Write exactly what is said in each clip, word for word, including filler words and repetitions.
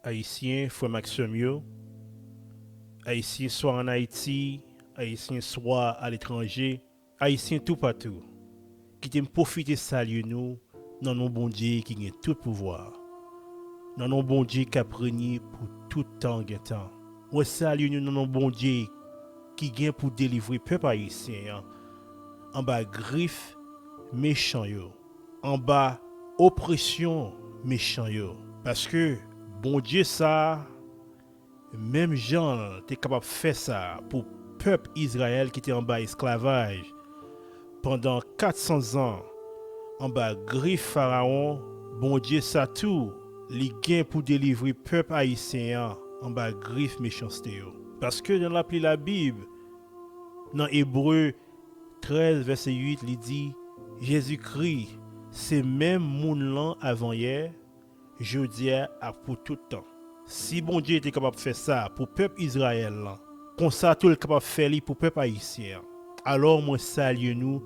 Ayisyen, frè m ak sè m yo, Ayisyen swa ann Ayiti, Ayisyen swa aletranje, Ayisyen toupatou, kite m pwofite salye nou nan non Bondye ki gen tout pouvwa, nan non Bondye k ap renye pou tout tan gen tan. Mwen salye nou nan non Bondye ki gen pou delivre pèp ayisyen an anba grif mechan yo, anba opresyon mechan yo. Paske Bondye sa a, menm jan l te kapab fè sa pou pèp Izrayèl ki te anba esklavaj pandan kat san zan anba grif Farawon, Bondye sa tou, li gen pou delivre pèp ayisyen an anba grif mechanste yo. Paske lè n ap li Labib, nan Ebre trèz, vèsè uit, li di, Jezikri se menm moun lan avanyè, jodi a ak pou tout tan. Si Bondye te kapab fè sa pou pèp Izrayèl lan, konsa tou l kapab fè li pou pèp ayisyen an. Alò, mwen salye nou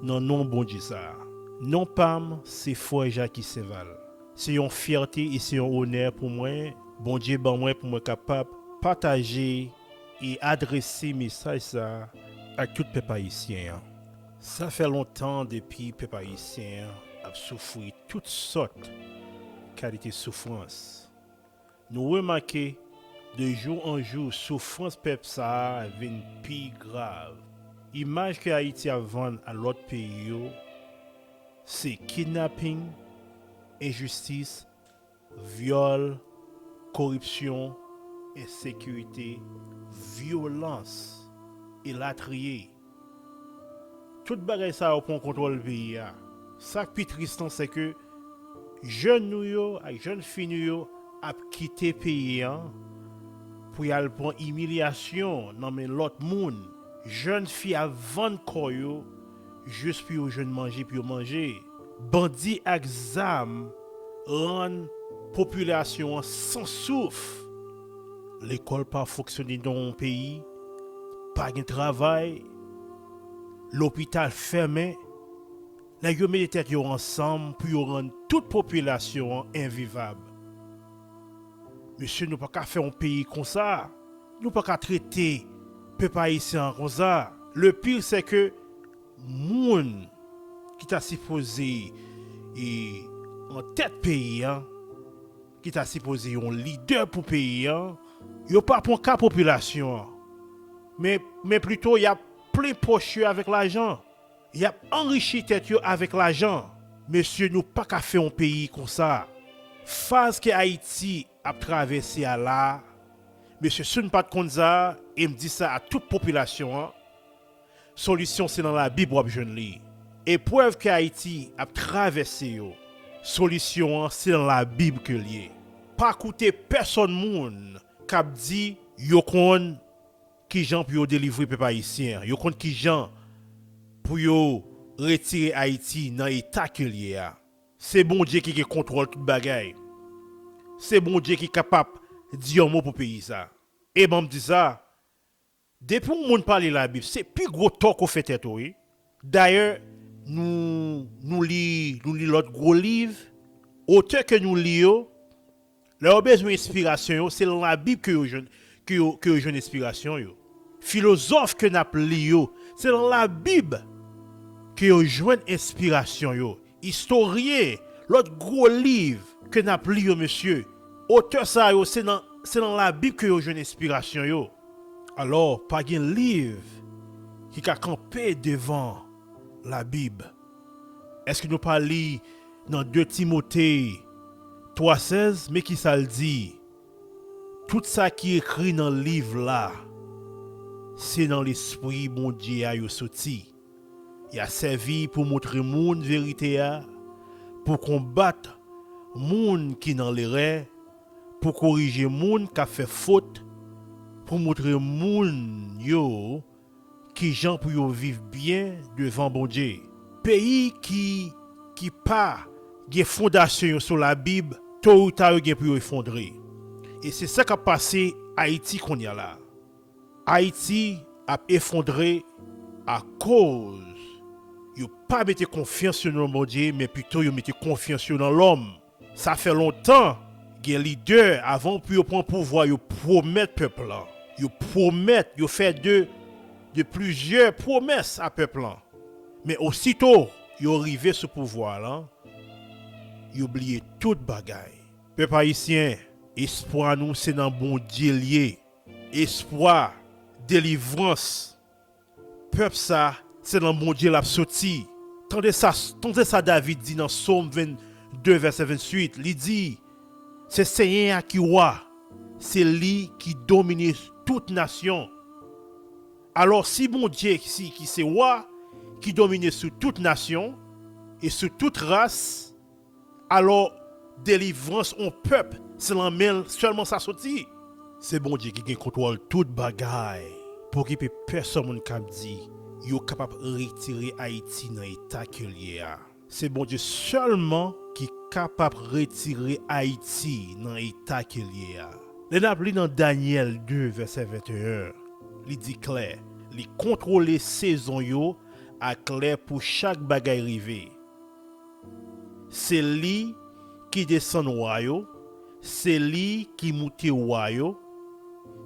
nan non Bondye sa a. Non pa m, se frè Jacky Saint-Val. Se yon fyète e se yon onè pou mwen, Bondye ban mwen pou mwen kapab pataje e adrese mesaj sa a ak tout pèp ayisyen an. Sa fè lontan depi pèp ayisyen an ap soufri tout sòt kalite soufrans. Nou remake, de jou an jou, soufrans pèp sa a vin pi grav. Imaj ke Ayiti ap vann a lòt peyi yo, se kidnaping, enjistis, vyòl, koripsyon, ensekirite, vyolans, elatriye. Tout bagay sa yo pran kontwòl peyi a. Sa k pi tris lan, se ke jèn nou yo ak jèn fi nou yo ap kite peyi an pou y al pran imilyasyon nan men lòt moun. Jèn fi ap vann kò yo jis pou yo jwenn manje pou yo manje. Bandi ak zam rann popilasyon an san souf. Lekòl pa fonksyone nan yon peyi, pa gen travay, lopital fèmen. Nèg yo mete tèt yo ansanm pou yo rann tout popilasyon an envivab. Mesye, nou pa ka fè yon peyi konsa. Nou pa ka trete pèp ayisyen an konsa. Le pire, se ke moun ki ta sipoze e, an tèt peyi an, ki ta sipoze yon lidè pou peyi an, yo pa pran ka popilasyon an. Men, men plito, y ap plen pòch yo avèk lajan. Y ap anrichi tèt yo avèk lajan. Mesye, nou pa ka fè yon peyi konsa. Faz ke Ayiti ap travèse a la, mesye, si n pa t konn sa, e m di sa a tout popilasyon an, solisyon se nan Labib w ap jwenn li. Eprèv ke Ayiti ap travèse yo, solisyon an se nan Labib ke l ye. Pa koute pèsòn moun k ap di yo konn kijan pou yo delivre pèp ayisyen an, yo konn kijan pou yo retire Ayiti nan eta ke l ye a. Se Bondye ki gen kontwòl tout bagay. Se Bondye ki kapab di yon mo pou peyi sa. E ban m di sa, depi yon moun pale Labib, se pi gwo tò ke w fè tèt ou, wi. Dayè, nou, nou li, nou li lòt gwo liv, otè ke nou li yo, lè yo bezwen enspirasyon yo, se nan Labib ke yo jwenn, ke yo, ke yo jwenn enspirasyon yo. Filozòf ke n ap li yo, se nan Labib ke yo jwenn enspirasyon yo. Istoryen, lòt gwo liv ke n ap li yo, mesye, otè sa yo, se nan, se nan Labib ke yo jwenn enspirasyon yo. Alò, pa gen liv ki ka kanpe devan Labib. Èske nou pa li nan de Timote twa sèz? Men ki sa l di, tout sa ki ekri nan liv la, se nan Lespri Bondye a yo soti. Y a sèvi pou montre moun verite a, pou konbat moun ki nan lerè, pou korije moun k ap fè fot, pou montre moun yo kijan pou yo viv byen devan Bondye. Peyi ki, ki pa gen fondasyon yo sou Labib, to ou ta yo gen pou yo efondre. E se sa k ap pase Ayiti kounye a la. Ayiti ap efondre akoz yo pa mete konfyans yo nan Bondye, men pito yo mete konfyans yo nan lòm. Sa fè lontan Gen lidè, avan pou yo pran pouvwa, yo pwomèt pèp lan. Yo pwomèt, yo fè de, de plizyè pwomès a pèp lan. Men osito yo rive sou pouvwa lan, yo bliye tout bagay. Pèp ayisyen, espwa nou se nan Bondye l ye. Espwa, delivrans, pèp sa, se nan Bondye l ap soti. Tande sa, tande sa David di nan Sòm vennde, vèsè venntuit. Li di, se Senyè a ki wa, se li ki domine tout nasyon. Alò, si Bondye, si, ki se wa, ki domine sou tout nasyon e sou tout ras, alò, delivrans on pèp, se nan men l sèlman sa soti. Se Bondye ki gen kontwòl tout bagay. Pa okipe pèsòn moun k ap di yo kapab retire Ayiti nan eta ke l ye a. Se Bondye sèlman ki kapab retire Ayiti nan eta ke l ye a. Lè n ap li nan Danyèl de, vèsè venteyen, li di klè, li kontwole sezon yo ak lè pou chak bagay rive. Se li ki desann wa yo, se li ki moute wa yo,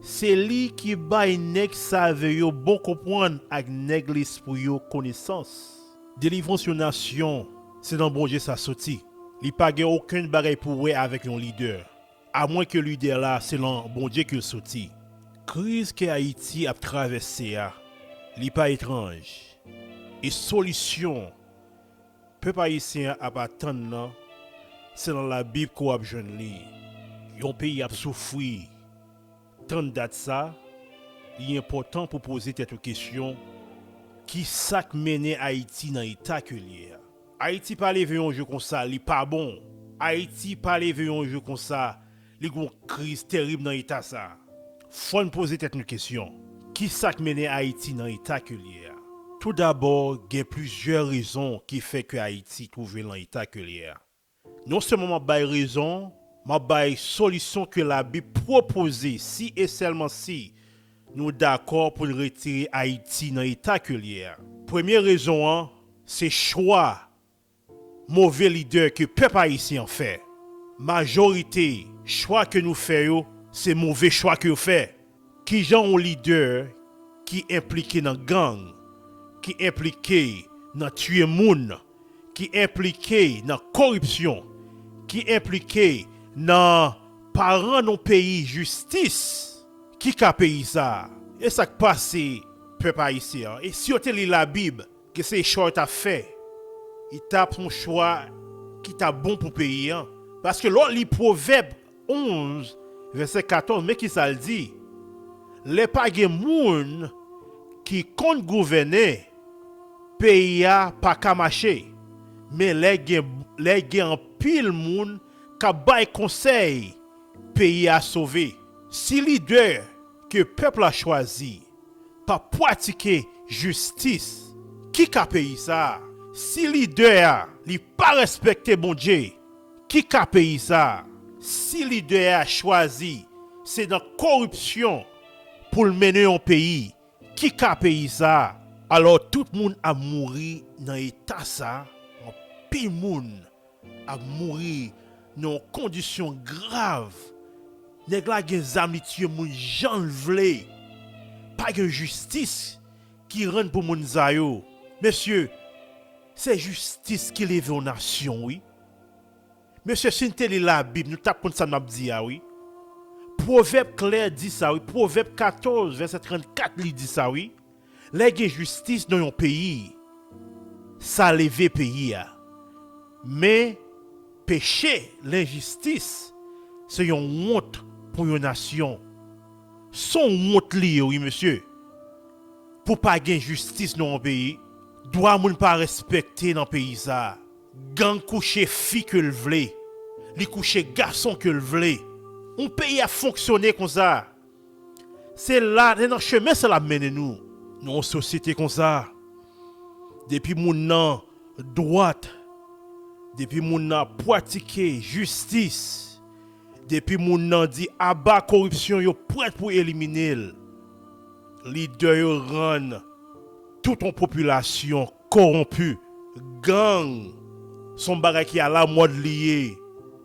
se li ki bay nèg save yo bon konprann ak nèg lespri yo konesans. Delivrans yon nasyon, se nan Bondye sa soti. Li pa gen okenn bagay pou wè avèk yon lidè, amwenke lidè la se nan Bondye ke l soti. Kriz ke Ayiti ap travèse a, li pa etranj. E solisyon pèp ayisyen an ap atann nan, se nan Labib ke w ap jwenn li. Yon peyi ap soufri. Tann dat sa, li enpòtan pou poze tèt ou kesyon, ki sa k mennen Ayiti nan eta ke l ye a? Ayiti pa leve yon jou konsa, li pa bon. Ayiti pa leve yon jou konsa, li gon kriz terib nan eta sa. Fò n poze tèt nou kesyon, ki sa k mennen Ayiti nan eta ke l ye a? Toudabò, gen plizyè rezon ki fè ke Ayiti twouve l nan eta ke l ye a. Non sèlman m ap bay rezon, m ap bay solisyon ke Labib pwopoze si e sèlman si nou dakò pou n retire Ayiti nan eta ke l ye a. Premye rezon an, se chwa move lidè ke pèp ayisyen an fè. Majorite chwa ke nou fè yo, se move chwa ke yo fè. Kijan yon lidè ki enplike nan gang, ki enplike nan tiye moun, ki enplike nan koripsyon, ki enplike nan pa rann yon peyi jistis, ki ka peyi sa a? E sa k pase pèp ayisyen an? E si yo te li Labib, ki se chwa yo t ap fè, li t ap yon chwa ki t ap bon pou peyi an. Paske lè w li Pwovèb onz, vèsè katòz, men ki sa l di, lè pa gen moun ki konn gouvène, peyi a pa ka mache. Men lè gen, lè gen anpil moun k ap bay konsèy, peyi a sove. Si lidè ke pèp la chwazi pa pratike jistis, ki ka peyi sa a? Si lidè a, li pa respekte Bondye, ki ka peyi sa a? Si lidè a chwazi se nan koripsyon pou l mennen yon peyi, ki ka peyi sa a? Alò, tout moun ap mouri nan eta sa a, anpil moun ap mouri nan yon kondisyon grav. Nèg la gen zam, li tiye moun jan l vle. Pa gen jistis ki rann pou moun sa yo. Mesye, se jistis ki leve yon nasyon, wi. Mesye, si n te li Labib, nou t ap konn sa n ap di a, wi. Pwovèb klè di sa, wi. Pwovèb katòz, vèsè trannkat, li di sa, wi. Lè gen jistis nan yon peyi, sa leve peyi a. Men, peche, lenjistis, se yon wont pou yon nasyon. Se yon wont li ye, wi, mesye. Pou pa gen jistis nan yon peyi, dwa moun pa respekte nan peyi sa a. Gang kouche fi ke l vle, li kouche gason ke l vle. Yon peyi ap fonksyone konsa. Se la, se nan chemen sa l ap mennen nou. Nan yon sosyete konsa, depi moun nan dwat, depi moun nan pratike jistis, depi moun nan di aba koripsyon, yo prèt pou elimine l. Lidè yo rann tout yon popilasyon kowonpi. Gang se yon bagay ki alamòd li ye.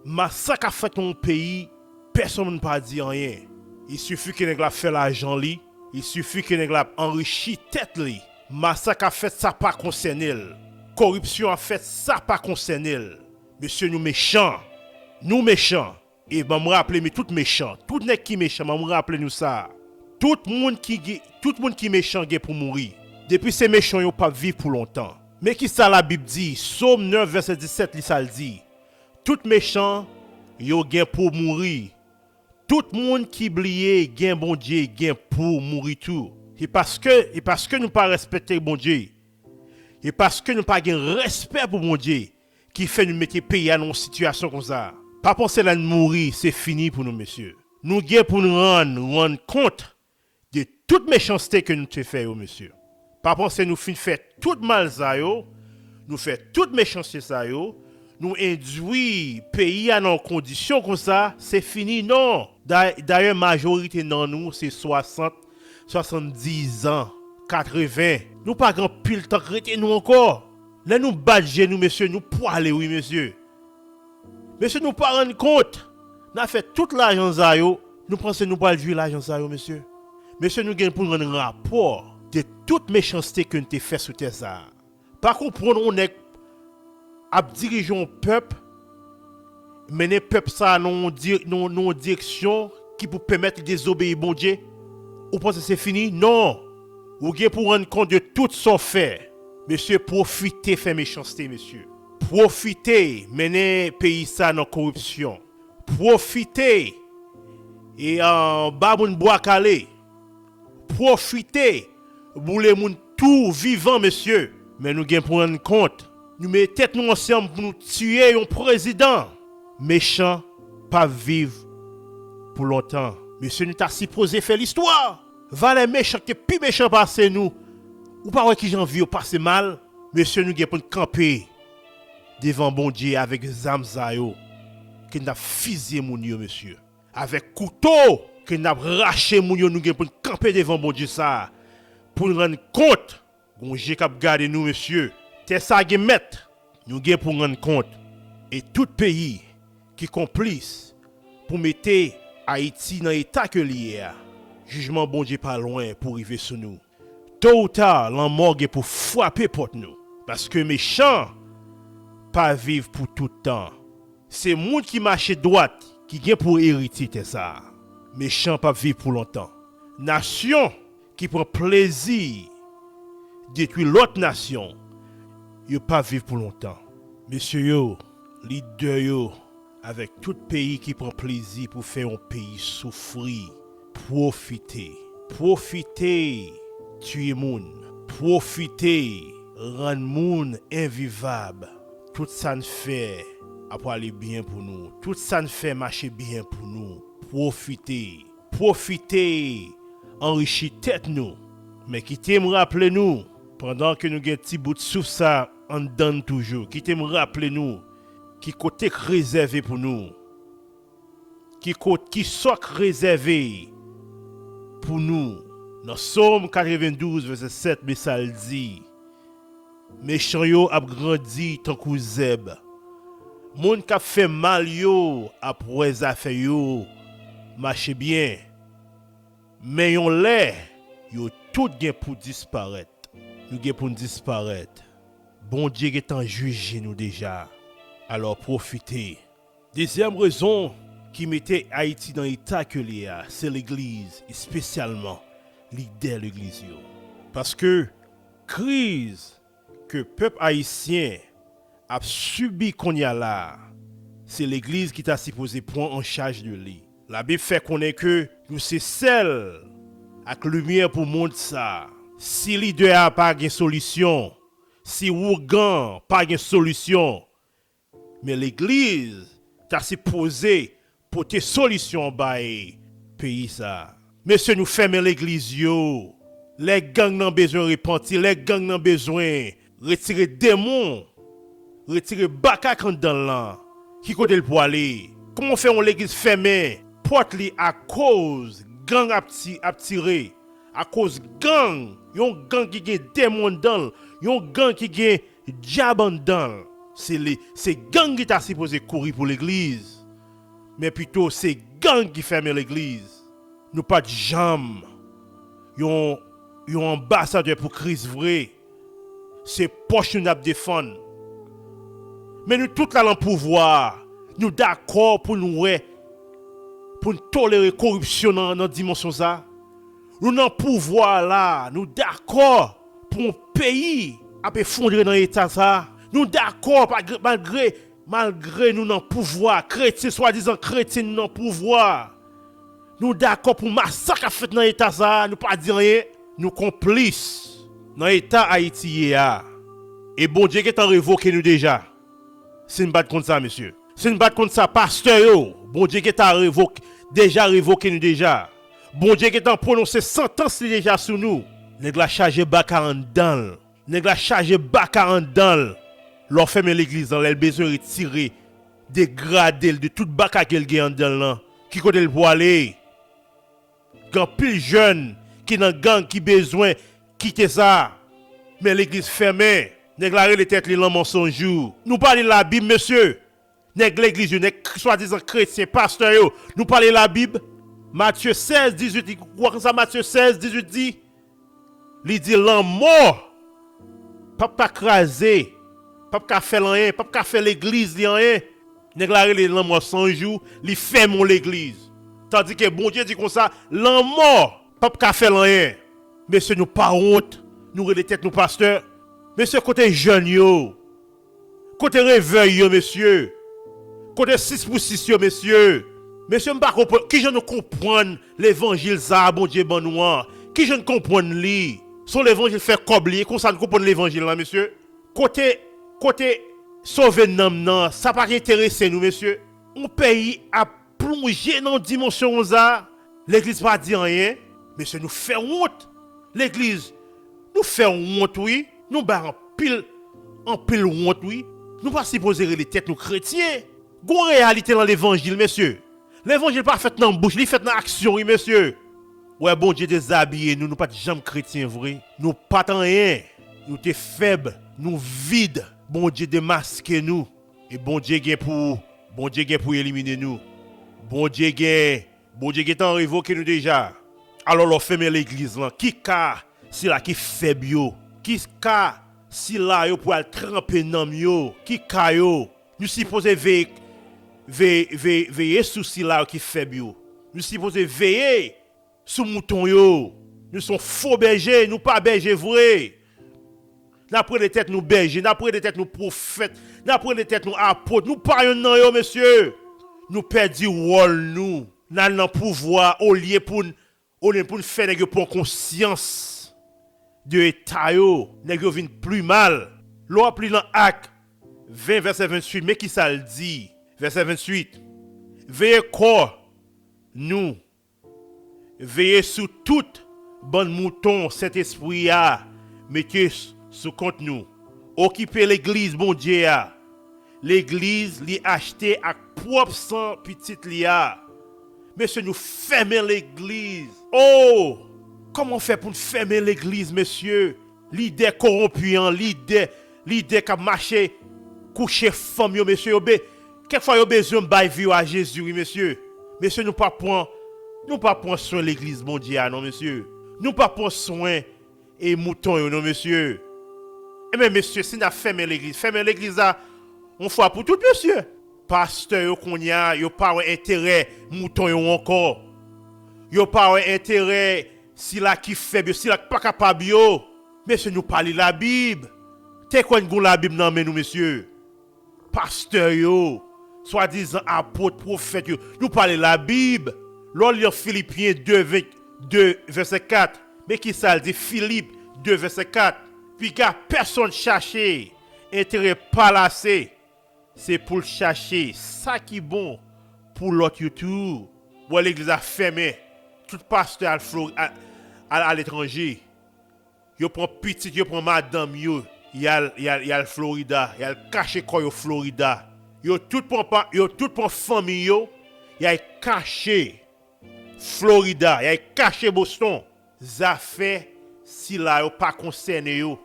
Masak ap fèt nan yon peyi, pèsonn pa di anyen. Il sifi ke nèg la ap fè lajan li, il sifi ke nèg la ap anrichi tèt li. Masak ap fèt, sa pa konsène l. Koripsyon ap fèt, sa pa konsène l. Mesye, nou mechan. Nou mechan. E ban m raple, men tout mechan, tout nèg ki mechan, ban m raple nou sa. Tout moun ki, tout moun ki mechan gen pou mouri. Depi se mechan yo p ap viv pou lontan. Men ki sa Labib di, Sòm nèf, vèsè disèt, li sa l di, tout mechan yo gen pou mouri. Tout moun ki bliye gen Bondye gen pou mouri tou. E paske, e paske nou pa respekte Bondye, e paske nou pa gen respè pou Bondye, ki fè nou mete peyi a nan yon sitiyasyon konsa. Pa panse lè n mouri, se fini pou nou, mesye. Nou gen pou n rann, rann kont de tout mechanste ke nou te fè yo, mesye. Pa panse nou fin fè tout mal sa yo, nou fè tout mechanste sa yo, nou endwi peyi a nan yon kondisyon konsa, se fini, non. Da-, dayè, majorite nan nou se swasant, swasanndizan, katreven. Nou pa gen anpil tan k rete nou ankò. Lè nou bat je nou, mesye, nou pwale, wi, mesye. Mesye, nou pa rann kont. N a fè tout lajan sa yo, nou panse nou pral jwi lajan sa yo, mesye. Mesye, nou gen pou n rann rapò de tout mechanste ke n te fè sou tè sa a. Pa konprann yon nèg ap dirije yon pèp, mennen pèp sa a nan yon di-, nan, nan yon direksyon ki pou pèmèt li dezobeyi Bondye. Ou panse se fini? Non! Ou gen pou rann kont de tout sa w fè. Mesye, pwofite fè mechanste, mesye. Pwofite mennen peyi sa nan koripsyon. Pwofite e, ah, ba moun bwa kale. Pwofite boule moun tou vivan, mesye. Men nou gen pou rann kont. Nou mete tèt nou ansanm pou nou tiye yon prezidan. Mechan p ap viv pou lontan. Mesye, nou ta sipoze fè listwa. Valè mechan ki te pi mechan pase nou. Ou pa wè kijan vi yo pase mal? Mesye, nou gen pou n kanpe devan Bondye avèk zam sa yo ke n ap fizye moun yo, mesye. Avèk kouto ke n ap rache moun yo, nou gen pou n kanpe devan Bondye sa a, pou n rann kont. Gon je k ap gade nou, mesye. Tè sa a gen mèt. Nou gen pou n rann kont. E tout peyi ki konplis pou mete Ayiti nan eta ke li ye a, jijman Bondye pa lwen pou rive sou nou. To ou ta, lanmò gen pou frape pòt nou, paske mechan pa viv pou tout tan. Se moun ki mache dwat ki gen pou eritye tè sa a. Mechan p ap viv pou lontan. Nasyon ki pran plezi detwi lòt nasyon, yo p ap viv pou lontan. Mesye yo, lidè yo, avèk tout peyi ki pran plezi pou fè yon peyi soufri, pwofite. Pwofite tiye moun. Pwofite rann moun envivab. Tout sa n fè ap prale byen pou nou. Tout sa n fè mache byen pou nou. Pwofite. Pwofite anrichi tèt nou. Men kite m raple nou, pandan ke nou gen ti bout souf sa anndan n toujou, kite m raple nou ki kote k rezève pou nou. Ki kot, ki sa k rezève pou nou? Nan Sòm katrevendouz, vèsè sèt, men sa l di, mechan yo ap grandi tankou zèb. Moun k ap fè mal yo ap wè zafè yo mache byen. Men yon lè, yo tout gen pou disparèt. Nou gen pou n disparèt. Bondye gentan jije nou deja. Alò, pwofite. Dezyèm rezon ki mete Ayiti nan eta ke li ye a, se legliz, espesyalman lidè legliz yo. Paske kriz ke pèp ayisyen ap sibi kounye a la a, se legliz ki ta sipoze pran an chaj de li. Labib fè konnen ke nou se sèl ak limyè pou mond sa a. Si lidè a pa gen solisyon, si ougan pa gen solisyon, men legliz ta sipoze pote solisyon bay peyi sa a. Mesye, nou fèmen legliz yo. Lè gang nan bezwen repanti, lè gang nan bezwen retire demon, retire baka k anndan l lan, ki kote l pwale? Kòman w fè yon legliz fèmen pòt li akoz gang ap ti-, ap tire? Akoz gang, yon gang ki gen demon anndan l, yon gang ki gen dyab anndan l. Se le, se gang ki ta sipoze kouri pou legliz. Men pito se gang ki fèmen legliz. Nou pa t janm yon, yon anbasadè pou Kris vre. Se pòch nou n ap defann. Men nou tout la nan pouvwa a. Nou dakò pou n wè, pou n tolere koripsyon nan, nan dimansyon sa. Nou nan pouvwa a la. Nou dakò pou yon peyi ap efondre nan eta sa. Nou dakò pa, malgre, malgre nou nan pouvwa, kretyen, swadizan kretyen, nou nan pouvwa. Nou dakò pou masak ap fèt nan eta sa a, nou pa di anyen. Nou konplis nan eta Ayiti ye a. E Bondye gentan revoke nou deja. Si n pa t konn sa, mesye. Si n pa t konn sa, pastè yo, Bondye gentan revoke, deja revoke nou deja. Bondye gentan pwononse santans li deja sou nou. Nèg la chaje baka anndan l. Nèg la chaje baka anndan l. Lè w fèmen legliz lan, lè l bezwen retire, degrade l de tout baka ke l gen anndan l lan, ki kote l pou ale? Gen anpil jèn ki nan gang ki bezwen kite sa. Men legliz fèmen. Nèg la rele tèt li lanmò san jou. Nou pa li Labib, mesye. Nèg legliz yo, nèg swadizan kretyen, pastè yo, nou pa li Labib. Matye sèz, dizuit, ou wè konsa Matye sèz, dizuit di? Li di lanmò p ap ka kraze, p ap ka fè l anyen, p ap ka fè legliz li anyen. Nèg la rele lanmò san jou, li fèmen yon legliz. Tandike Bondye di konsa, lanmò p ap ka fè l anyen. Mesye, nou pa wont, nou rele tèt nou pastè. Mesye, kote jèn yo? Kote revèy yo, mesye? Kote sis pou sis yo, mesye? Mesye, m pa konprann. Kijan nou konprann levanjil sa a Bondye ban nou an? Kijan n konprann li? Se yon levanjil fè kòb li ye, konsa n konprann levanjil la, mesye? Kote, kote sove nanm nan? Sa pa enterese nou, mesye. Yon peyi ap plonje nan yon dimansyon konsa. Legliz pa di anyen. Mesye, nou fè wont. Legliz, nou fè wont, wi. Nou bay anpil, anpil wont, wi. Nou pa sipoze rele tèt nou kretyen. Gon reyalite nan levanjil, mesye. Levanjil pa fèt nan bouch, li fèt nan aksyon, wi, mesye. Wè, Bondye dezabiye nou, nou pa t janm kretyen vre. Nou pa t anyen. Nou te fèb, nou vid. Bondye demaske nou. E Bondye gen pou, Bondye gen pou elimine nou. Bondye gen, Bondye gentan revoke nou deja. Alò, lè w fèmen legliz lan, ki ka sila ki fèb yo? Ki ka sila yo pou al tranpe nanm yo? Ki ka yo? Nou sipoze veye, veye, veye, veye sou sila yo ki fèb yo. Nou sipoze veye sou mouton yo. Nou se yon fo bèje, nou pa bèje vre. N ap rele tèt nou bèje, n ap rele tèt nou pwofèt, n ap rele tèt nou apot. Nou pa yonn nan yo, mesye. Nou pèdi wòl nou. N al nan pouvwa olye pou n, olye pou n fè nèg yo pran konsyans de eta yo. Nèg yo vin pi mal. Lè w ap li nan Ak ven, vèsè venntuit, men ki sa l di. Vèsè venntuit. Veye kò nou. Veye sou tout bann mouton Sentespri a mete s-, sou kont nou. Okipe legliz Bondye a. Legliz li achte ak pwòp san pitit li a. Mesye, nou fèmen legliz. Oh! Kòman fè pou n fèmen legliz, mesye? Lidè kowonpi an, lidè, lidè k ap mache kouche fanm yo, mesye, yo be-, kèk fwa yo bezwen bay vi yo a Jezi, wi, mesye. Mesye, nou pa pran, nou pa pran swen legliz Bondye a, non, mesye. Nou pa pran swen e mouton yo, non, mesye. Ebyen, mesye, si n ap fèmen legliz, fèmen legliz la yon fwa pou tout, mesye. Pastè yo kounye a, yo pa wè enterè mouton yo ankò. Yo pa wè enterè sila ki fèb yo, sila k pa kapab yo. Mesye, nou pa li Labib. Te kwè n gon Labib nan men nou, mesye. Pastè yo, swadizan apot, pwofèt yo, nou pa li Labib. Lè w li nan Filipyen de, ven, de, vèsè kat, men ki sa l di, Filip de, vèsè kat, piga pèsonn chache enterè palasye, se pou l chache sa ki bon pou lòt yo tou. Wè legliz la fèmen, tout pastè al Flori-, al, al aletranje. Yo pran pitit, yo pran madanm yo, y al, y al, y al Florida, y al kache kò yo Florida. Yo tout pran pa, yo tout pran fanmi yo, y al kache Florida, y al kache Boston. Zafè sila yo pa konsène yo.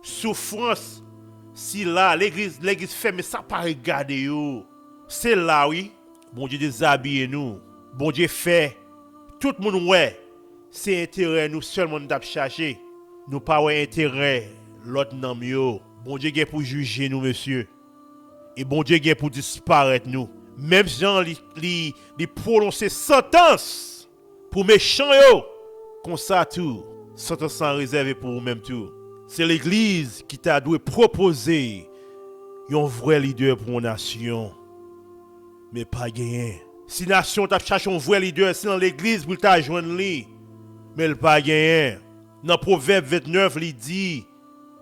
Soufrans Sila, legliz, legliz fèmen, sa pa regade yo. Se la, wi, Bondye dezabiye nou. Bondye fè tout moun wè se enterè nou sèlman nou t ap chache. Nou pa wè enterè lòt nanm yo. Bondye gen pou jije nou, mesye. E Bondye gen pou disparèt nou. Menm jan li, li, li pwononse santans pou mechan yo, konsa tou, santans lan rezève pou ou menm tou. Se legliz ki ta dwe pwopoze yon vrè lidè pou yon nasyon. Men pa genyen. Si nasyon t ap chache yon vrè lidè, se nan legliz pou l ta jwenn li. Men l pa genyen. Nan Pwovèb vennèf, li di,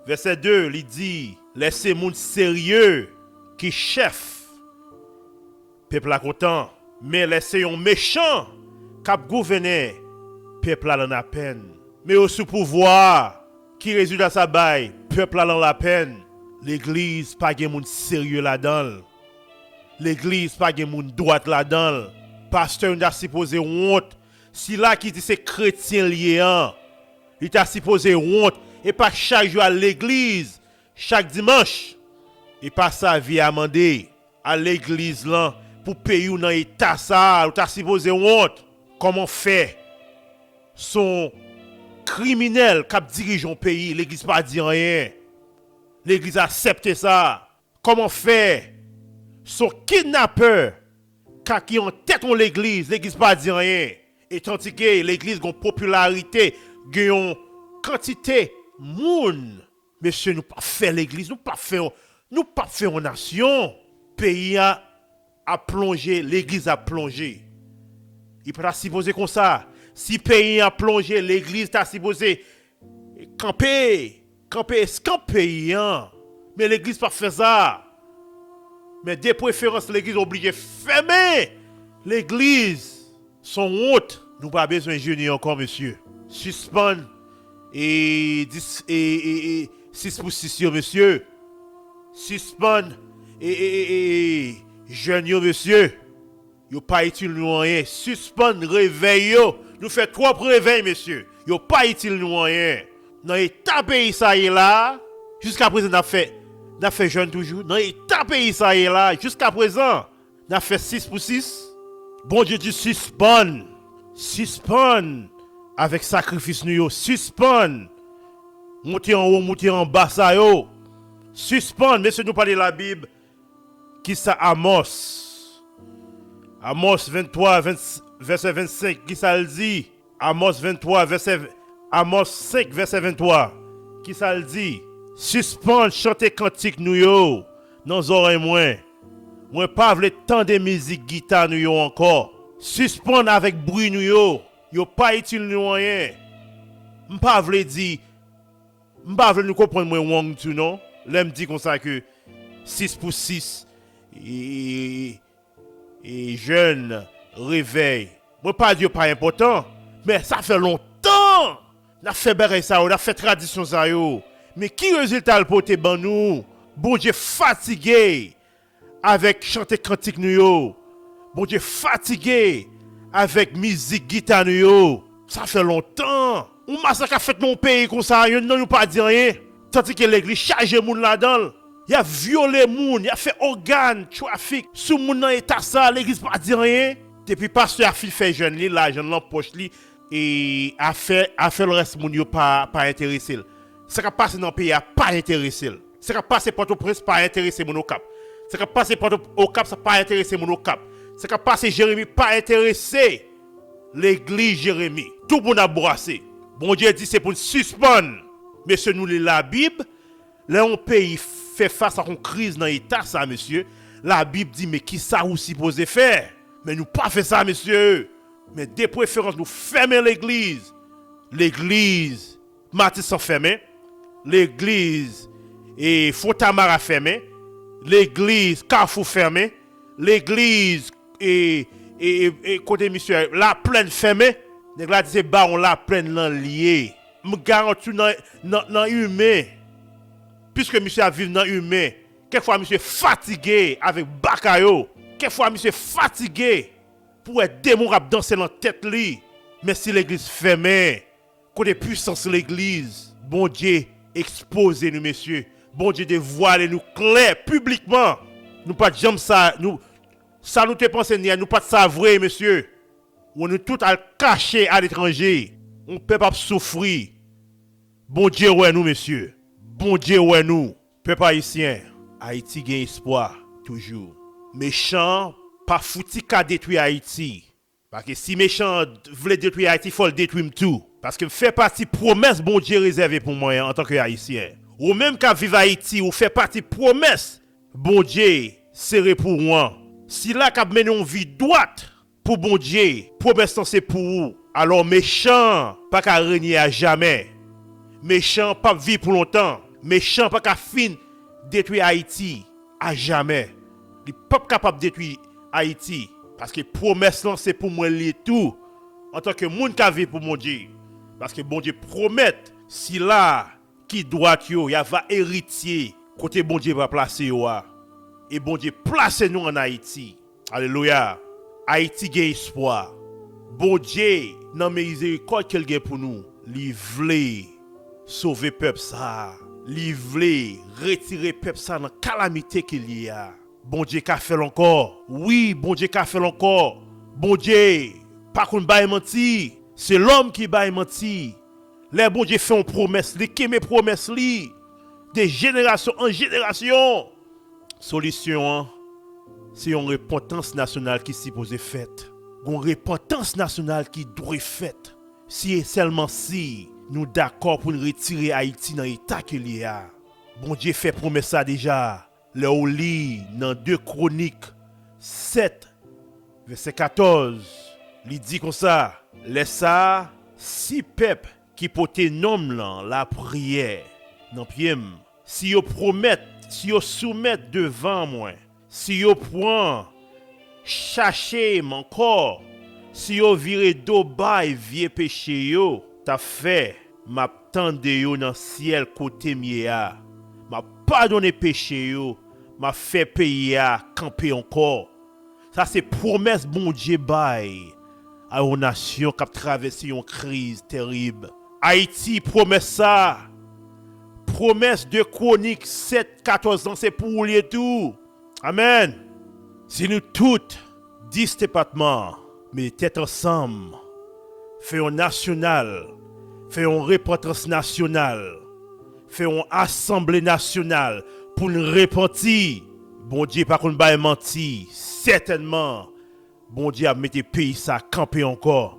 vèsè de, li di, lè se moun serye ki chèf, pèp la kontan. Men lè se yon mechan k ap gouvène, pèp la nan lapèn. Men yo sou pouvwa a, ki rezilta sa bay? Pèp la nan lapèn. Legliz pa gen moun serye ladan l. Legliz pa gen moun dwat ladan l. Pastè yo ta sipoze wont. Sila ki di se kretyen l ye an, li ta sipoze wont. E pa chak jou al legliz, chak dimanch. E pa sa vi a mande. Al legliz lan pou peyi w nan eta sa a, ou ta sipoze wont. Kòman fè s on kriminèl k ap dirije yon peyi, legliz pa di anyen? Legliz aksepte sa. Kòman fè s on kidnapè ka ki an tèt yon legliz, legliz pa di anyen? Etandike legliz gon popilarite, gen yon kantite moun. Mesye, nou p ap fè legliz, nou p ap fè, nou p ap fè yon nasyon. Peyi a ap plonje, legliz ap plonje. Li pa ta sipoze konsa. Si peyi a ap plonje, legliz ta sipoze kanpe, kanpe eskanp peyi an. Men legliz p ap fè sa. Men de preferans, legliz oblije fèmen. Legliz s on wont. Nou pa bezwen jene ankò, mesye. Sispann e dis e, e, e sis pou sis yo, mesye. Sispann e, e, e, e, e jèn yo, mesye. Yo pa itil nou anyen. Sispann revèy yo. Nou fè twòp revèy, mesye. Yo pa itil nou anyen. Nan eta peyi sa ye la, jiska prezan n ap fè, n ap fè jèn toujou. Nan eta peyi sa ye la, jiska prezan, n ap fè sis pou sis. Bondye di sispann. Sispann avèk sakrifis nou yo. Sispann moute anwo, moute anba sa yo. Sispann, mesye, nou pale Labib. Kisa Amòs? Amòs venntwa, vèsè vennsenk, kisa l di? Amòs venntwa, vèsè, Amòs senk, vèsè venntwa, kisa l di? Sispann chante kantik nou yo nan zòrèy mwen. Mwen pa vle tande mizik gita nou yo ankò. Sispann avèk bri nou yo. Yo pa itil nou anyen. M pa vle di, m pa vle nou konprann mwen wrong tou non, lè m di konsa ke sis pou sis, e, e, e, e jèn, revèy. Mwen pa di yo pa enpòtan, men sa fè lontan n ap fè bagay sa yo, n ap fè tradisyon sa yo. Men ki rezilta l pote ban nou? Bondye fatige avèk chante kantik nou yo. Bondye fatige avèk mizik gita nou yo. Sa fè lontan. Yon masak ap fèt nan yon peyi konsa, yonn nan nou pa di anyen. Tandike legliz chaje moun ladan l. Y ap vyole moun, y ap fè ògàn, trafik sou moun nan eta sa, legliz pa di anyen. Depi pastè a fin fè jèn li, lajan l nan pòch li, e afè, afè lrès moun yo pa, pa enterese l. Sa k ap pase nan peyi a pa enterese l. Sa k ap pase Pòtoprens pa enterese moun Okap. Sa k ap pase Pòto, Okap, sa pa enterese moun Okap. Sa k ap pase Jeremi pa enterese legliz Jeremi. Tout moun ap bwase. Bondye di se pou n sispann. Mesye, nou li Labib. Lè yon peyi fè fas ak yon kriz nan eta sa, mesye, Labib di, men kisa ou sipoze fè? Men nou pa fè sa, mesye. Men de preferans, nou fèmen legliz. Legliz Matisan fèmen. Legliz, e, Fontamara fèmen. Legliz Kafou fèmen. Legliz, e, e, e, e, kote misye, Laplèn fèmen. Nèg la di se bawon Laplèn lan l ye. M garanti w nan, nan, nan imen. Piske misye ap viv nan imen. Kèk fwa misye fatige avèk baka yo. Kèk fwa misye fatige pou wè demon k ap danse nan tèt li. Men si legliz fèmen, kote pwisans legliz, Bondye ekspoze nou, mesye. Bondye devwale nou klè, piblikman. Nou pa t janm sa, nou, sa nou te panse n ye a, nou pa t sa vre, mesye. Wè, nou tout al kache aletranje. Yon pèp ap soufri. Bondye wè nou, mesye. Bondye wè nou. Pèp ayisyen, Ayiti gen espwa toujou. Mechan an pa fouti ka detwi Ayiti. Paske si mechan an vle detwi Ayiti, fò l detwi m tou. Paske m fè pati pwomès Bondye rezève pou mwen an antanke Ayisyen. Ou menm k ap viv Ayiti, ou fè pati pwomès Bondye sere pou ou an. Sila k ap mennen yon vi dwat pou Bondye, pwomès lan se pou ou. Alò, mechan an pa ka renye a jamè. Mechan an p ap viv pou lontan. Mechan an pa ka fin detwi Ayiti a jamè. Li p ap kapab detwi Ayiti. Paske pwomès lan se pou mwen li tou. Antanke moun k ap viv pou Bondye. Paske Bondye pwomèt, sila ki dwat yo, y ava eritye kote Bondye va plase yo a. E Bondye plase nou ann Ayiti. Alelouya. Ayiti gen espwa. Bondye, nan mizerikòd ke l gen pou nou, li vle sove pèp sa a. Li vle retire pèp sa a nan kalamite ke l ye a. Bondye ka fè l ankò. Wi, Bondye ka fè l ankò. Bondye pa konn bay manti. Se lòm ki bay manti. Lè Bondye fè yon pwomès, li kenbe pwomès li. De jenerasyon an jenerasyon. Solisyon an, se yon repantans nasyonal ki sipoze fèt. Yon repantans nasyonal ki dwe fèt. Si e sèlman si nou dakò pou n retire Ayiti nan eta ke l ye a. Bondye fè pwomès sa deja. Lè w li nan de Kwonik sèt, vèsè katòz, li di konsa, lè sa a, si pèp ki pote non m lan lapriyè nan pye m, si yo pwomèt, si yo soumèt devan mwen, si yo pran chache m ankò, si yo vire do bay vye peche yo t ap fè, m ap tande yo nan syèl kote m ye a. M ap padone peche yo, m ap fè peyi a kanpe ankò. Sa se pwomès Bondye bay a yon nasyon k ap travèse yon kriz terib. Ayiti, pwomès sa, pwomès de Kwonik sèt katòz lan, se pou ou l ye tou. Amèn. Si nou tout, dis depatman, mete tèt ansanm, fè yon nasyonal, fè yon repantans nasyonal, fè yon asanble nasyonal pou n repanti. Bondye pa konn bay manti, sètènman, Bondye ap mete peyi sa kanpe ankò.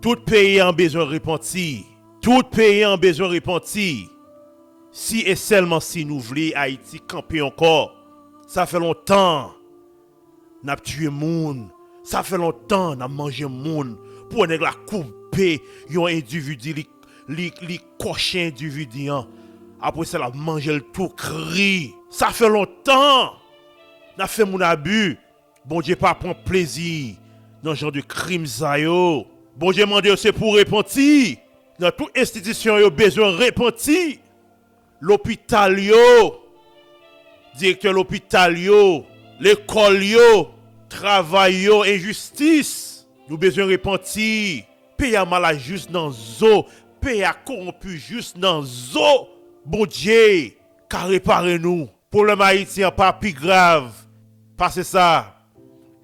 Tout peyi an bezwen repanti. Tout peyi an bezwen repanti. Si e sèlman si nou vle Ayiti kanpe ankò. Sa fè lontan n ap tiye moun. Sa fè lontan n ap manje moun. Pou wè nèg la koupe yon endividi, li, li, li kòche endividi an. Apre sa, l ap manje l tou kri. Sa fè lontan n ap fè moun abi. Bondye pa pran plezi nan jan de krim sa yo. Bondye mande yo se pou repanti. Nan tout enstitisyon yo bezwen repanti. Lopital yo, direktè lopital yo, lekòl yo, travay yo, enjistis. Nou bezwen repanti. Peyi a malad jis nan zo. Peyi a kowonpi jis nan zo. Bondye ka repare nou. Pwoblèm Ayiti an pa pi grav pase sa.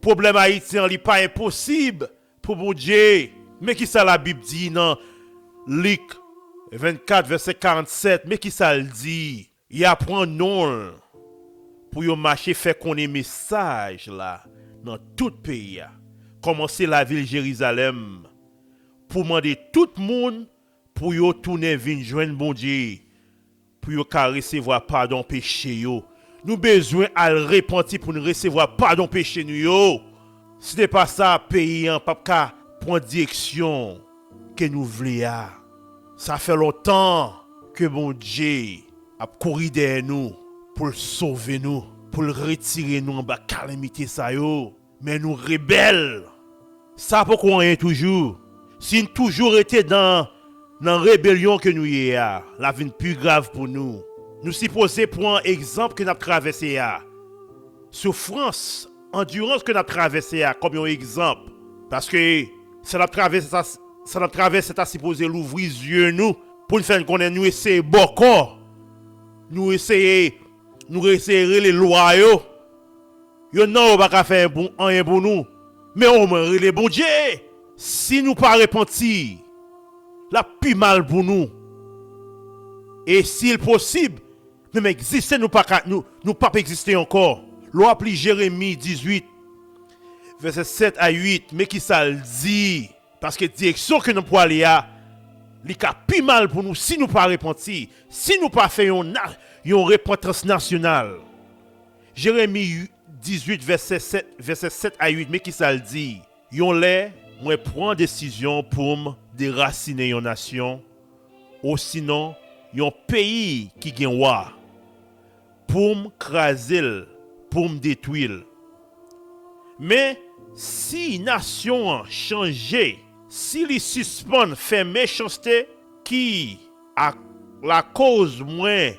Pwoblèm Ayiti an, li pa enposib pou Bondye. Men ki sa Labib di nan Lik vennkat, vèsè karannsèt. Men ki sa l di. Y a pran non l pou yo mache fè konnen mesaj la nan tout peyi a, kòmanse lavil Jerizalèm, pou mande tout moun pou yo tounen vin jwenn Bondye, pou yo ka resevwa padon peche yo. Nou bezwen al repanti pou n resevwa padon peche nou yo. Si se pa sa, peyi an p ap ka pran direksyon ke nou vle a. Sa fè lontan ke Bondye ap kouri dèyè nou pou l sove nou, pou l retire nou anba kalamite sa yo. Men nou rebèl. Sa poko anyen toujou. Si n toujou rete nan, nan rebelyon ke nou ye a, l ap vin pi grav pou nou. Nou sipoze pran egzanp ke n ap travèse a. Soufrans, andirans ke n ap travèse a kòm yon egzanp. Paske sa n ap travèse, sa, sa n ap travèse ta sipoze louvri zye nou pou n fè n konnen nou eseye bòkò. Nou eseye, nou eseye rele lwa yo. Yo nan yo pa ka fè anyen pou, anyen pou nou. Men omwen rele Bondye. Si nou pa repanti, l ap pi mal pou nou. E si l posib, menm egziste nou pa ka, nou, nou p ap egziste ankò. Lè w ap li Jeremi dizuit, vèsè sèt a uit, men ki sa l di. Paske direksyon ke nou pwale a, li ka pi mal pou nou si nou pa repanti, si nou pa fè yon, na- yon repantans nasyonal. Jeremi dizuit, vèsè sèt, vèsè sèt a uit, men ki sa l di. Yon lè, mwen pran desizyon pou m derasinen yon nasyon, osinon yon peyi ki gen wa, pou m kraze l, pou m detwi l. Men, si nasyon an chanje, si li sispann fè mechanste ki, a lakoz mwen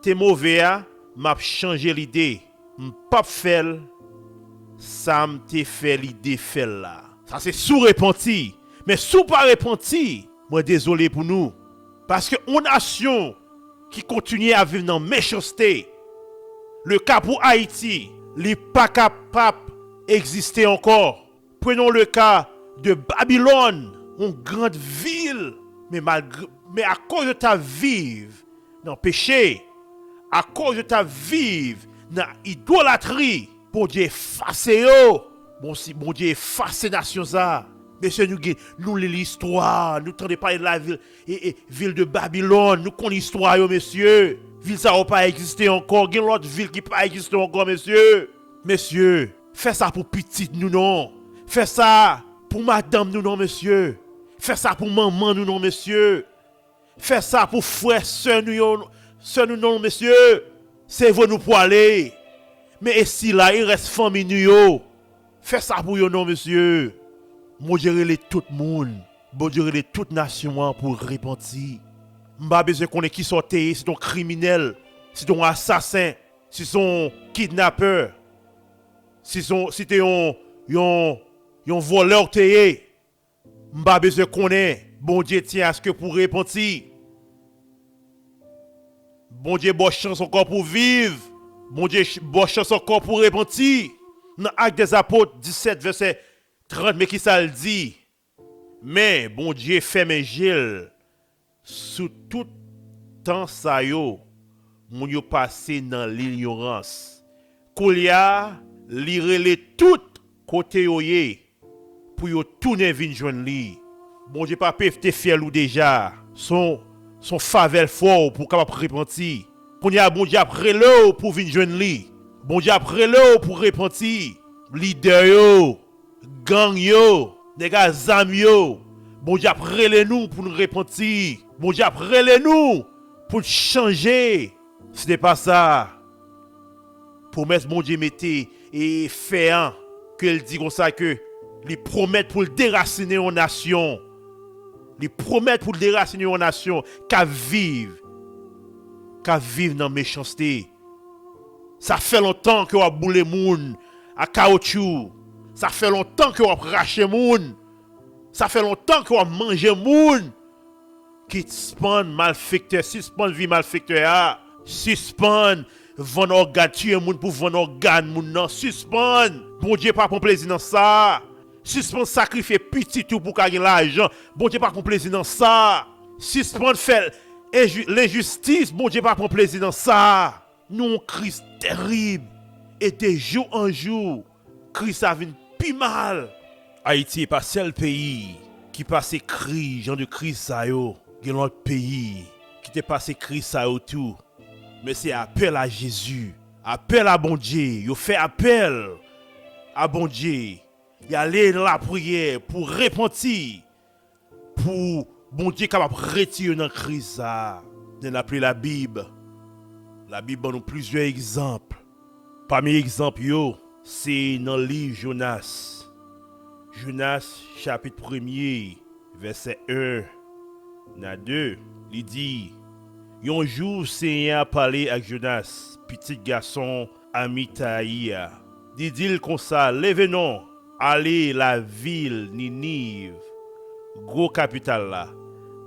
te move a, m ap chanje lide. M p ap fè l sa m te fè lide fè l la. Sa se si w repanti. Men si w pa repanti, mwen dezole pou nou. Paske yon nasyon ki kontinye ap viv nan mechanste, le ka pou Ayiti, li pa kapab egziste ankò. Prenons le cas de Babylone, yon grand vil, men malgre, men akoz yo t ap viv nan peche, akoz yo t ap viv nan idolatri, Bondye efase yo. Bon, si Bondye efase nasyon sa a, mesye, nou gen, nou li listwa, nou tande pale de la vil, e, e, vil de Babylone, nou konn istwa yo, mesye. Vil sa yo pa egziste ankò, gen lòt vil ki pa egziste ankò, mesye. Mesye, fè sa pou pitit nou non. Fè sa pou madanm nou non, mesye. Fè sa pou manman nou non, mesye. Fè sa pou frè, sè nou yo, sè nou non, mesye. Se vre nou pwale. Men e sila, e rès fanmi nou yo. Fè sa pou yo non, mesye. Bondye rele tout moun. Bondye rele tout nasyon an pou repanti. M pa bezwen konnen kisa w te ye, si t on kriminèl, si t on asasen, si s on kidnapè, si s on, si te yon, yon, yon vòlè w te ye. M pa bezwen konnen. Bondye tyen aske pou repanti. Bondye ba w chans ankò pou viv. Bondye ch- ba w chans ankò pou repanti. Nan Ak dèzapot disèt, vèsè trant, men ki sa l di? Men Bondye fèmen je l sou tout tan sa yo, moun yo pase nan linyorans. Koulye a, li rele tout kote yo ye pou yo tounen vin jwenn li. Bondye pa pe te fyèl ou deja. S on, s on favè l fè w pou w kapab repanti. Kounye a, Bondye ap rele w pou w vin jwenn li. Bondye ap rele w pou w repanti. Lidè yo, gang yo, nèg a zam yo, Bondye ap rele nou pou n repanti. Bondye ap rele nou pou n chanje. Si se pa sa, pwomès Bondye mete e fè an, ke l di konsa ke li pwomèt pou l derasinen yon nasyon. Li pwomèt pou l derasinen yon nasyon k ap viv, k ap viv nan mechanste. Sa fè lontan ke w ap boule moun ak kawotchou. Sa fè lontan ke w ap rache moun. Sa fè lontan ke w ap manje moun. Sispann malfektè, sispann vi malfektè a. Sispann vann ògàn, tiye moun pou vann ògàn moun nan. Sispann. Bondye pa pran plezi nan sa. Sispann sakrifye pitit ou pou w ka gen lajan. Bondye pa pran plezi nan sa. Sispann fè enji- lenjistis. Bondye pa pran plezi nan sa. Nou yon kriz terib. E de jou an jou, kriz sa vin pi mal. Ayiti e pa sèl peyi ki pase kriz, jan de kriz sa yo. Gen lòt peyi ki te pase kriz sa yo tou. Men se apèl a Jezi, apèl a Bondye, yo fè apèl a Bondye, y ale nan lapriyè pou repanti, pou Bondye kapab retire yo nan kriz sa a. Lè n ap li Labib, Labib ban nou plizyè egzanp. Pami egzanp yo, se nan liv Jonas. Jonas, chapit premye, vèsè en a de, li di, yon jou, Senyè a pale ak Jonas, pitit gason Amitayi a. Li di l konsa, leve non, ale lavil Niniv, gwo kapital la,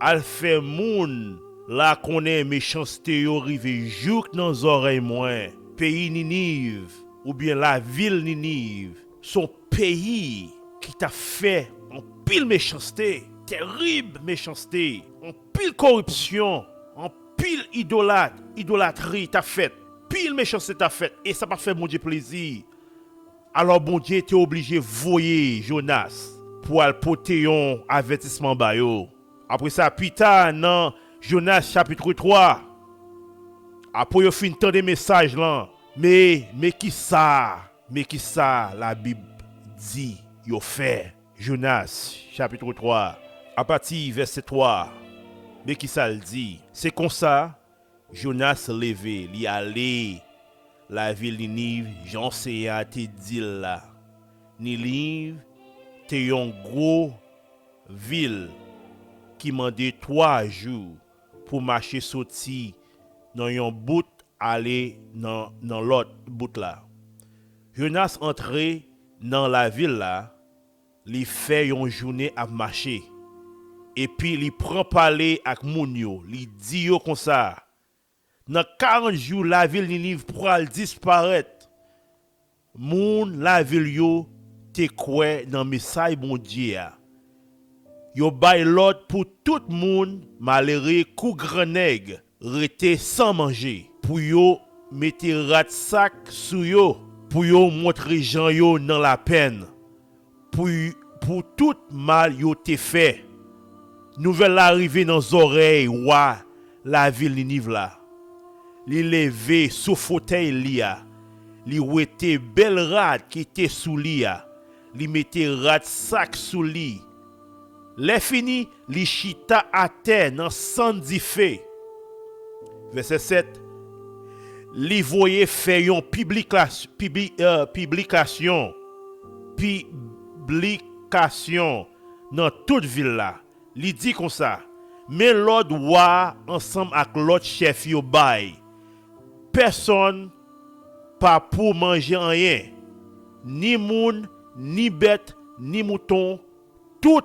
al fè moun La konnen mechanste yo rive jouk nan zòrèy mwen. Peyi Niniv, oubyen lavil Niniv, se yon peyi ki t ap fè anpil mechanste, terib mechanste, anpil koripsyon, anpil idolat, idolatri t ap fèt, pil mechanste t ap fèt, e sa pa t fè Bondye plezi. Alò, Bondye te oblije voye Jonas pou al pote yon avètisman ba yo. Apre sa, pita nan Jonas chapit twa, apre yo fin tande mesaj lan, men, men kisa, men kisa Labib di yo fè? Jonas chapit twa, apati vèsè twa, men kisa l di? Se konsa, Jonas leve, li ale lavil Niniv, jan Senyè a te di l la. Niniv te yon gwo vil ki mande twa jou pou mache soti nan yon bout ale nan, nan lòt bout la. Jonas antre nan lavil la, li fè yon jounen ap mache. Epi li pran pale ak moun yo, li di yo konsa, nan karant jou lavil Niniv pral disparèt. Moun lavil yo te kwè nan mesaj Bondye a. Yo bay lòd pou tout moun, malere kou grannèg, rete san manje, pou yo mete rad sak sou yo, pou yo montre jan yo nan lapenn, pou, pou tout mal yo te fè. Nouvèl la rive nan zòrèy wa lavil Niniv la. Li leve sou fotèy li a, li wete bèl rad ki te sou li a, li mete rad sak sou li. Lè fini, li chita atè nan sann dife. Vèsè sèt, li voye fè yon piblikasyon, pibli, eh, piblikasyon, piblikasyon nan tout vil la. Li di konsa, men lòd wa a ansanm ak lòt chèf yo bay. Pèsonn pa pou manje anyen, ni moun, ni bèt, ni mouton, tout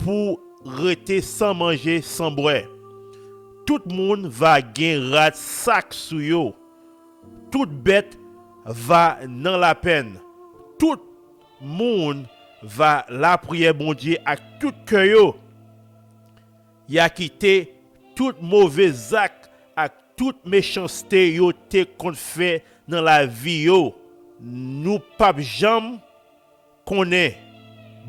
pou rete san manje, san bwè. Tout moun va gen rad sak sou yo. Tout bèt va nan lapenn. Tout moun va lapriyè Bondye ak tout kè yo. Y a kite tout move zak ak tout mechanste yo te konn fè nan lavi yo. Nou p ap janm konnen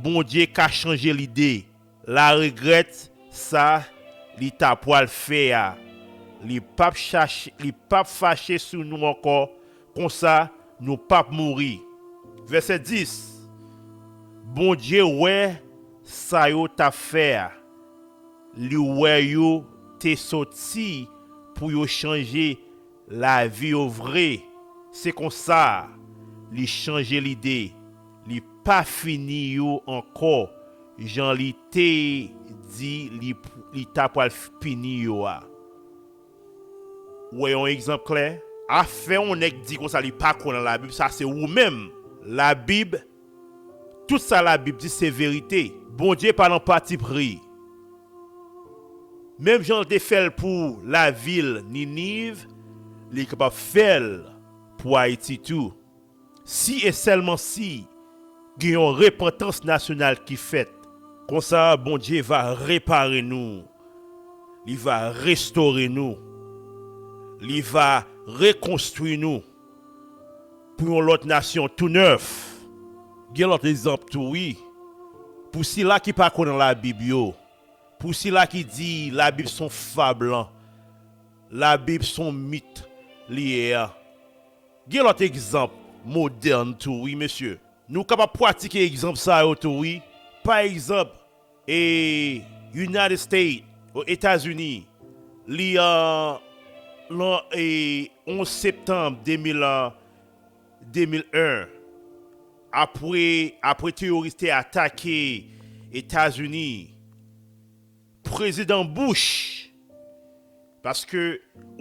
Bondye ka chanje lide. La regrèt sa li ta pwal fè a. Li p ap chache, li p ap fache sou nou ankò, konsa nou p ap mouri. Vèsè dis, Bondye wè sa yo t ap fè a. Li wè yo te soti pou yo chanje lavi yo vre. Se konsa, li chanje lide. Li pa fini yo ankò jan li te di li, li ta pwal fini yo a. Ou wè yon egzanp klè? Afè yon nèg di konsa li pa kwè nan Labib, sa se ou menm. Labib, tout sa Labib di se verite. Bondye pa nan patipri. Menm jan l te fè l pou lavil Niniv, li kapab fè l pou Ayiti tou. Si e sèlman si gen yon repantans nasyonal ki fèt, konsa Bondye va repare nou, li va restore nou, li va rekonstwi nou pou yon lòt nasyon tou nèf. Gen lòt egzanp tou, wi. Pou sila ki pa kwè nan Labib yo, pou sila ki di Labib se yon fab lan, Labib se yon mit li ye a. Gen lòt egzanp modèn tou, wi, mesye. Nou kapab pratike egzanp sa yo tou, wi. Pa egzanp, e United States, o Etazini, li, an, lan, e onz septanm de mil, an, de mil en, apre, apre teyoris te atake Etazini, Prezidan Bush, paske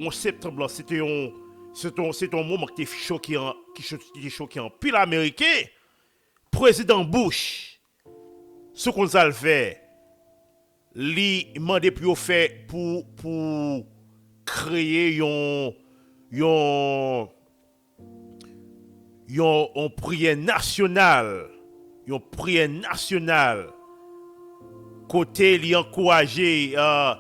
onz septanm lan, se te yon, se te yon, se te yon moman ki te choke an, ki cho-, ki te choke anpil Ameriken. Prezidan Bush, si w konn sa l fè, li mande pou yo fè, pou, pou kreye yon, yon, yon, yon priyè nasyonal, yon priyè nasyonal, kote li ankouraje, euh,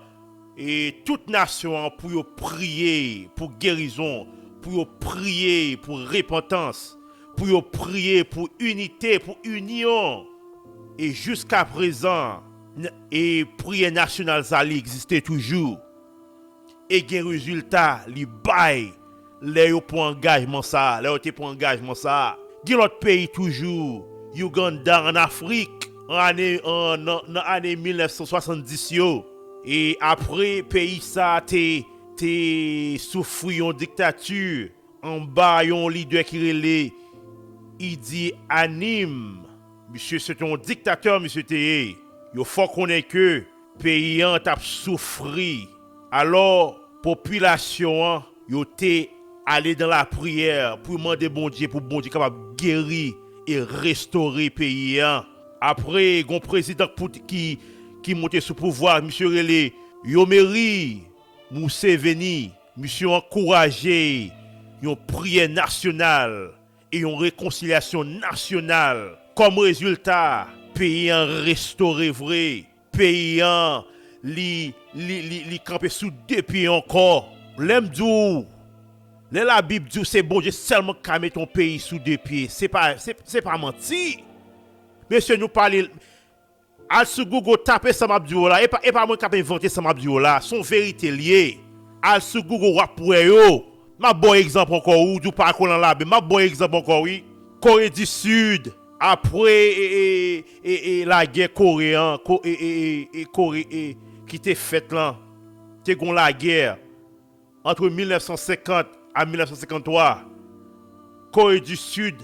e tout nasyon an pou yo priye pou gerizon, pou yo priye pou repantans, pou yo priye pou inite, pou inyon. E jiska prezan, n-, e priyè nasyonal sa li egziste toujou. E gen rezilta li bay lè yo pran angajman sa a, lè yo te pran angajman sa a. Gen lòt peyi toujou, Uganda, ann Afrik, an ane, an, nan, nan ane mil nèf san swasanndis yo. E apre peyi sa a te, te soufri yon diktati anba yon lidè ki rele Idi Amin. Misye se te yon diktatè, misye te ye. Yo fè w konnen ke peyi an t ap soufri. Alò, popilasyon an, yo te ale dan lapriyè pou yo mande Bondye, pou Bondye kapab geri e restore peyi an. Apre, gen yon prezidan pou, ki, ki monte sou pouvwa, misye rele Yoweri Museveni. Misye ankouraje yon priyè nasyonal e yon rekonsilyasyon nasyonal. Kòm rezilta, peyi an restore vre. Peyi an, li, li, li, li kanpe sou de pye ankò. Lè m di w, lè Labib di w se Bondye sèlman k ka mete yon peyi sou de pye, se pa, se, se pa manti. Mesye, nou pale, al sou Google, tape sa m ap di w la. E pa, e pa mwen k ap envante sa m ap di w la. Se yon verite l ye. Al sou Google, w ap wè yo. M ap ba w egzanp ankò, ou di w pa kwè nan Labib. M ap ba w egzanp ankò, wi. Kore di Sid, apre, e, e, e, e lagè Kore an, Ko-, e, e, e, e Kore, e, ki te fèt lan, te gon lagè ant mil nèf san senkant a mil nèf san senkanntwa. Kore di Sid,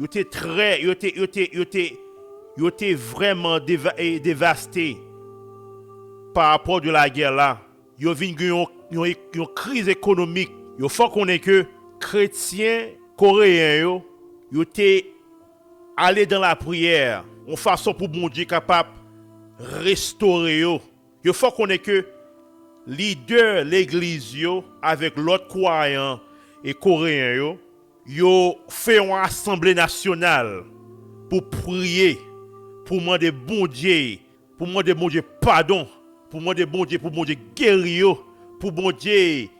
yo te trè, yo te, yo te, yo te, yo te vrèman deva-, e, devaste pa rapò de lagè la. Yo vin gen yon, yon, yon kriz ekonomik. Yo fè w konnen ke kretyen koreyen yo, yo te ale dan lapriyè, yon fason pou Bondye kapab restore yo. Yo fè w konnen ke lidè legliz yo avèk lòt kwayan e koreyen yo, yo fè yon asanble nasyonal pou priye, pou mande Bondye, pou mande Bondye padon, pou mande Bondye, pou Bondye geri yo, pou Bondye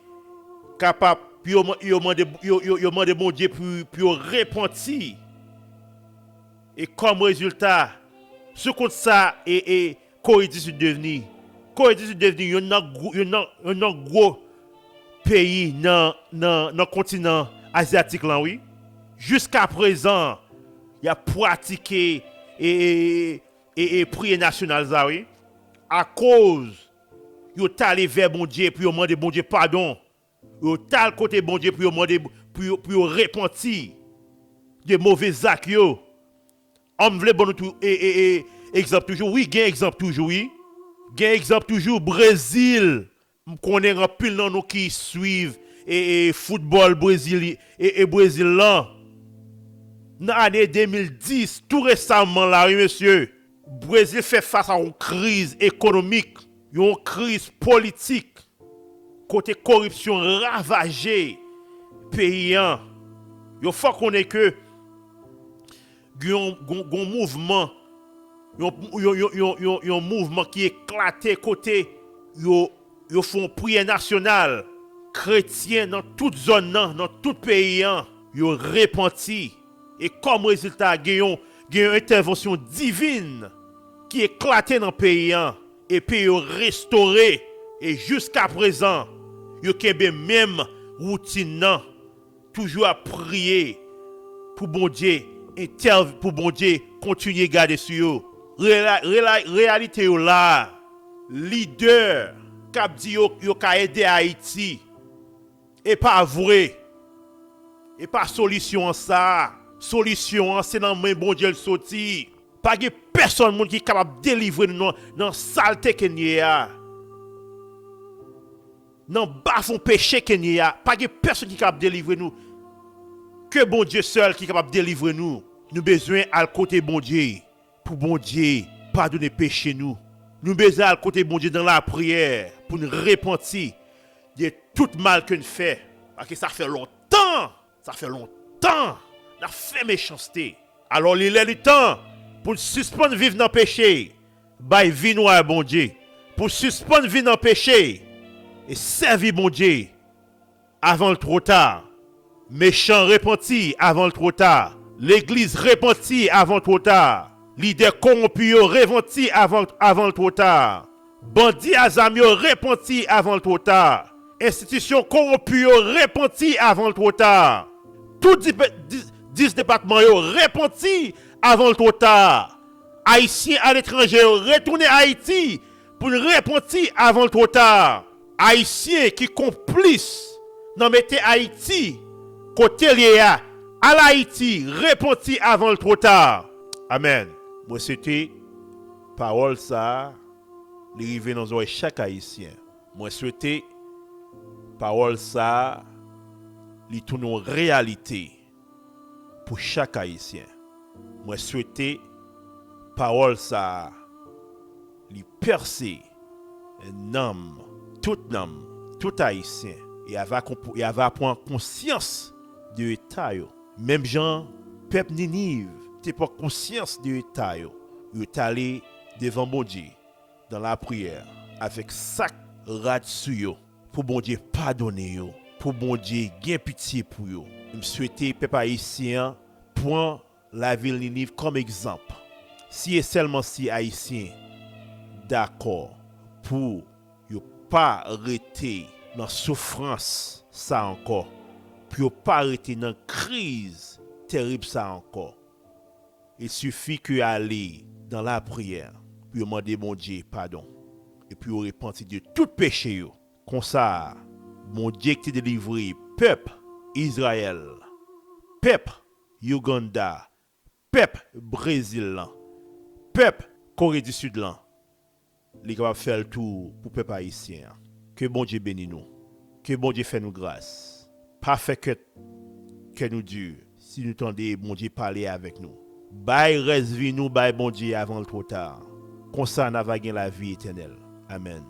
kapab, pou yo, yo mande, yo, yo, yo mande Bondye pou, pou yo repanti. E kòm rezilta, sou kont sa, e, e, Kore di Sid devni. Kore di Sid devni youn nan gwo, youn nan, youn nan gwo peyi nan, nan, nan kontinan azyatik lan, wi. Jiska prezan, y ap pratike e, e, e, e, e priyè nasyonal sa, wi. Akoz yo t ale vè Bondye pou yo mande Bondye padon. Yo t al kote Bondye pou yo mande, pou yo, pou yo repanti de move zak yo. An m vle ban nou tou, e, e, e, egzanp toujou. Wi, gen egzanp toujou, wi. Gen egzanp toujou. Brezil. M konnen anpil nan nou ki swiv e, e, foutbòl Brezil, e, e, Brezil lan. Nan ane de mil dis, tou resaman la, wi, mesye, Brezil fè fas a yon kriz ekonomik, yon kriz politik, kote koripsyon ravaje peyi an. Yo fè konnen ke gen yon, gon, gon mouvman, yon, yon, yon, yon, yon, yon mouvman ki eklate kote yo, yo fè yon priyè nasyonal. Kretyen nan tout zòn nan, nan tout peyi an, yo repanti. E kòm rezilta, gen yon, gen yon entèvansyon divin ki eklate nan peyi an. Epi yo restore. E jiska prezan, yo kenbe menm woutin nan. Toujou ap priye pou Bondye entèv-, pou Bondye kontinye gade sou yo. Rela-, rela-, reyalite yo la, lidè k ap di yo, yo ka ede Ayiti, e pa vre. E pa solisyon an sa. Solisyon an se nan men Bondye l soti. Pa gen pèsonn moun ki kapab delivre nou nan, nan salte ke n ye a. Nan bafon peche ke n ye a, pa gen pèsonn ki kapab delivre nou. Ke Bondye sèl ki kapab delivre nou. Nou bezwen al kote Bondye pou Bondye padone peche nou. Nou bezwen al kote Bondye nan lapriyè pou n repanti de tout mal ke n fè. Paske sa fè lontan, sa fè lontan n ap fè mechanste. Alò, li lè li tan pou n sispann viv nan peche, bay vi nou a Bondye, pou n sispann viv nan peche e sèvi Bondye avan l twò ta. Mechan repanti avan l twò ta. Legliz repanti avan l twò ta. Lidè kowonpi yo repanti avan, avan l twò ta. Bandi a zam yo repanti avan l twò ta. Enstitisyon kowonpi yo repanti avan l twò ta. Tout dis, dis, dis depatman yo repanti avan l twò ta. Ayisyen aletranje yo retounen Ayiti pou n repanti avan l twò ta. Ayisyen ki konplis nan mete Ayiti kote l ye a, al Ayiti, repanti avan l twò ta. Amèn. Mwen swete pawòl sa a, li rive nan zòrèy chak Ayisyen. Mwen swete pawòl sa a, li tounen yon reyalite pou chak Ayisyen. Mwen swete pawòl sa a, li pèse nanm, tout nanm, tout Ayisyen, e ava konp-, e ava pran konsyans de eta yo. Menm jan pèp Niniv te pran konsyans de eta yo, yo t ale devan Bondye nan lapriyè avèk sa k rad sou yo, pou Bondye padone yo, pou Bondye gen pitye pou yo. M swete pèp ayisyen an pran lavil Niniv kòm egzanp. Si e sèlman si Ayisyen dakò pou yo pa rete nan soufrans sa ankò, pou yo pa rete nan kriz terib sa ankò, il sifi ke yo ale nan lapriyè pou yo mande Bondye padon e pou yo repanti de tout peche yo. Konsa, Bondye ki te delivre pèp Izrayèl, pèp Uganda, pèp Brezil lan, pèp Kore di Sid lan, li kapab fè l tou pou pèp ayisyen an. Ke Bondye beni nou. Ke Bondye fè nou gras. Pa fè kè, kè nou di si nou tande Bondye pale avèk nou. Bay rès vi nou bay Bondye avan l twò ta. Konsa n a va gen lavi etènèl. Amèn.